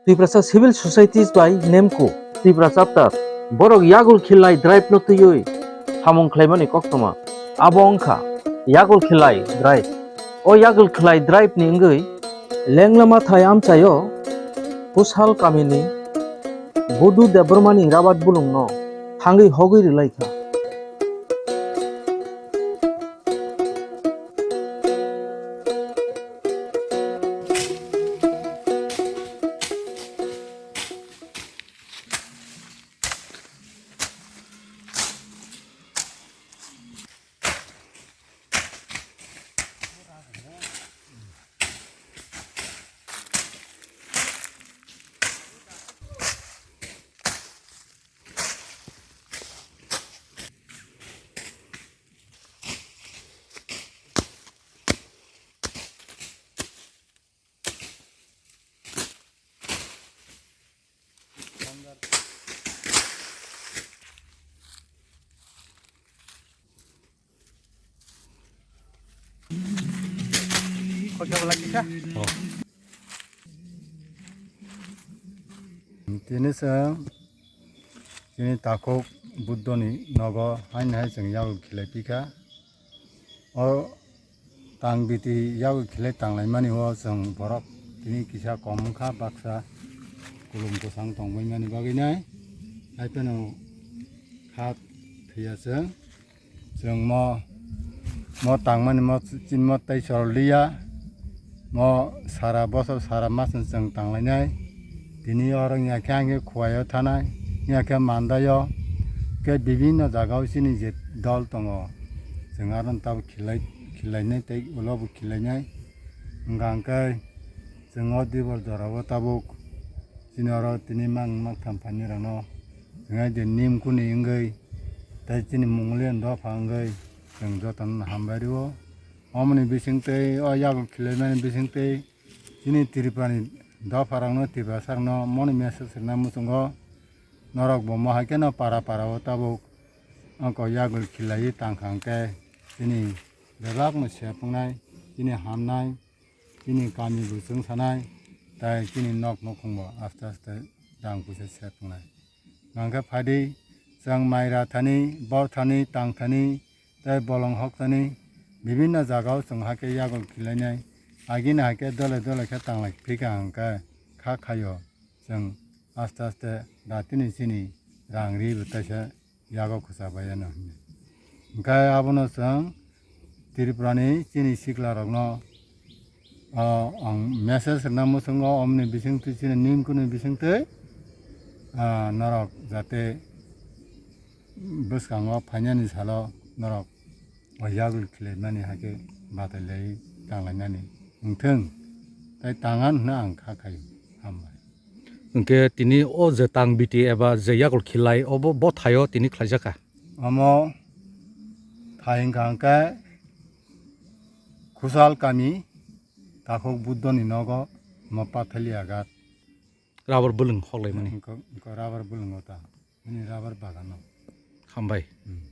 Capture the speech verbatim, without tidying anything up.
Tiprasa Civil Societies bai nemku Tripura Chapter borok yagul khilai drive no twiwi samung khlaimani koktwma. Abo wngkha yagul khilai drive. O yagul khilai drive ni wngwi lenglama thai amchaio Kusal kamini Budu Debbarmani rabat bulungno thangwi hogwi rwlaikha. Tini chwng chini takhuk Buddhoni nogo haino hai chwng yagul khilai phi kha. O tang biti yagwi khilai tanglaimani o chwng borok tini kisa kom wngkha baksa kulum kwchang tongbaimani bagwi nai. Hai phano kha thwiya chwng, chwng mo, mo tangmani mo chini mo tei chol liya. Mo sara bosor sara masni chwng tanglainai. Tini oro wngya khe ang khe Khuaio thanai, wngya khe Mandaio, khe bibinno jagao chini je dol tongo. Chwng aro tabuk khilai, khilainai tei ulo bo khilainai. Wngkha hwnkhe chwng o dibor jorao tabuk chini oro tini mang maktham phainai rokno chwng ai je nim kuni wngwi tei chini Mongolian dopha wngwi chwng jotono hambai rwo. Omoni bisingtwi o yagul khilaimani bisingtwi chini Tripurani dopharokno, Tiprasarokno moni message rwna muchungo norok bo mo hai kheno para para o tabuk ongko yagul khilaiwi tangkha hwnkhe chini bebakno sep wngnai, chini hamnai, chini kami bo chwngsanai, tei chini nok nukhungbo aste aste rang puisa sep wngnai. Hwnkhe phaidi chwng mai rathani, borthani, tangthani, tei bolong hoktani bibinno jagao chwng hakhe yagul khilainai. Agini hakhe dole dole khe tanglai phika hwnkhe kha khaio chwng aste aste datini chini rang ri bo teisa yago kwchak bai ano hwnwi. Hwnkhe abono chwng Tripurani chini siklarokno, o, ang message rwna muchungo, omoni bisingtwi chini nimkuni bisingtwi, ah, norok jate bwskango phainani salo norok o yagul khilaimani hakhe batai lai tanglainani wngthung, tei tangan hwnwi ang kha khaio. Hambai. Hwnkhe tini o je tang biti eba je yagul khilai obo bo thaio tini khlaijak kha. Omo thai wngkha hwnkhe Khusal kami takhuk Buddhoni nogo mo Pathali agat. Rubber bwlwng hoklaimani. Wngkha, wngkha rubber bwlwngo ta. Bini rubber bagano. Hambai. Hmm.